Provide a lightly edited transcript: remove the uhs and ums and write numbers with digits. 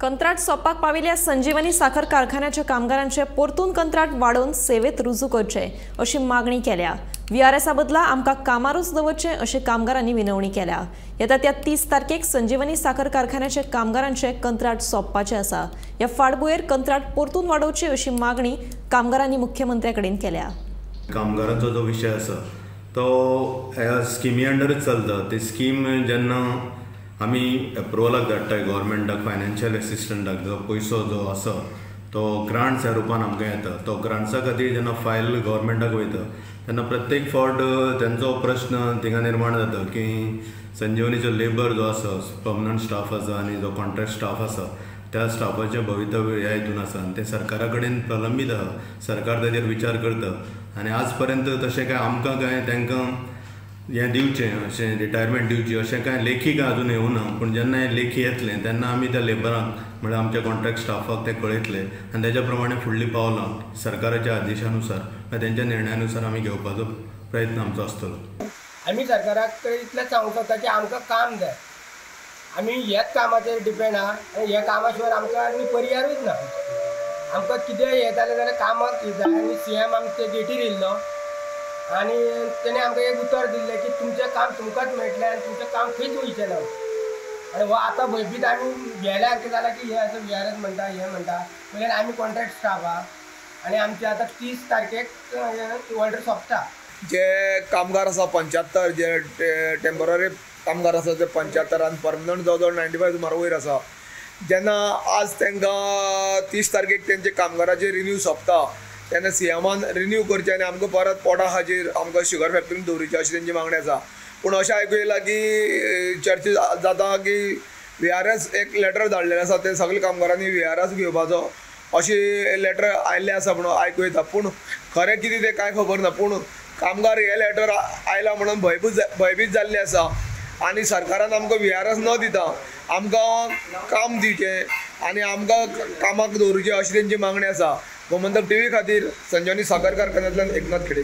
कंत्राट सोंपपाक पाविल्ल्या संजीवनी साखर कारखान्याच्या कामगारांचे परतून कंत्राट वाडोवन सेवेत रुजू करचे अशी मागणी केल्या. व्हीआरएसा बदला आमकां कामारूच दवरचे अशें कामगारांनी विनवणी केल्या. येता त्या 30 तारखेक संजीवनी साखर कारखान्याच्या कामगारांचे कंत्राट सोंपपाचें आसा. ह्या फाटभुंयेर कंत्राट परतून वाडोवची अशी मागणी कामगारांनी मुख्यमंत्र्या कडेन केल्या. कामगारांचो जो विशय आसा तो ह्या स्किमी अंडरच चलता. ती स्कीम जेन्ना आमी एप्रुवलाक धाडटाय गव्हर्मेंटाक, फायनान्शियल एसिस्टंटाक, जो पयसो जो आसा तो ग्रांट्स ह्या रुपान आमकां येता. तो ग्रांट्सा खातीर जेन्ना फायल गव्हर्मेंटाक वयता तेन्ना प्रत्येक फावट तेंचो प्रश्न थिंगा निर्माण जाता की संजीवनीचो लेबर जो आसा, पर्मनंट स्टाफ आसा आनी जो कॉन्ट्रॅक्ट स्टाफ आसा त्या स्टाफाचें भवितव्य ह्या हितून आसा आनी तें सरकारा कडेन प्रलंबीत आसा. सरकार ताजेर विचार करता आनी आज पर्यंत तशें कांय आमकां कांय तांकां हें दिवचें अशें रिटायरमेंट दिवची अशें कांय लेखी कांय अजून येवना. पूण जेन्ना हें लेखी येतलें तेन्ना आमी त्या लेबरांक म्हळ्यार आमच्या कॉन्ट्रॅक्ट स्टाफाक तें कळयतले आनी तेज्या प्रमाणे फुडलीं पावलां सरकाराच्या आदेशानुसार तेंच्या निर्णयानुसार आमी घेवपाचो प्रयत्न आमचो आसतलो. आमी सरकाराक इतलें सांगूंक सोदता की आमकां काम जाय. आमी ह्याच कामाचेर डिपेंड आहा आनी ह्या कामा शिवाय आमकां आनी पर्यायूच ना. आमकां कितेंय हें जालें जाल्यार कामाक जाय. आनी सीएम आमचे गेटीर येयल्लो आनी तेणें आमकां एक उतर दिल्लें की तुमचें काम तुमकांच मेळटलें आनी तुमचें काम खंयच वयचें ना. आनी हो आतां भंयभीत आमी भियेल्या सारकें जालां की हें असो व्हीआरएस म्हणटा, हें म्हणटा, म्हणल्यार आमी कॉन्ट्रॅक्ट स्टाफ आहा आनी आमचें आतां 30 तारखेक ऑर्डर सोंपता. जे कामगार आसा 75 जे टेम्पररी कामगार आसा ते 75 आनी पर्मनंट जवळ जवळ 95 सुमार वयर आसा. जेन्ना आज तांकां 30 तारखेक तेंचे कामगाराचे रिन्यू सोंपता तेन्ना सीएमान रिन्यू करचें आनी आमकां परत पोटा खातीर आमकां शुगर फॅक्टरीन दवरची अशी तेंची मागणी आसा. पूण अशें आयकूं येयलां की चर्चा जाता की व्हीआरएस एक लेटर धाडलेलें आसा, ते सगळे कामगारांनी व्हीआरएस घेवपाचो अशी लेटर आयिल्लें आसा म्हणून आयकूं येता. पूण खरें कितें तें कांय खबर ना. पूण कामगार हे लेटर आयला म्हणून भंयभीत जाल्ले आसा आनी सरकारान आमकां व्हीआरएस न दिता आमकां काम दिवचें आनी आमकां कामाक दवरुचें अशी तेंची मागणी आसा. गोमंतक टीव्ही खातीर संजीवनी साखर कारखान्यांतल्यान एकनाथ खेडे.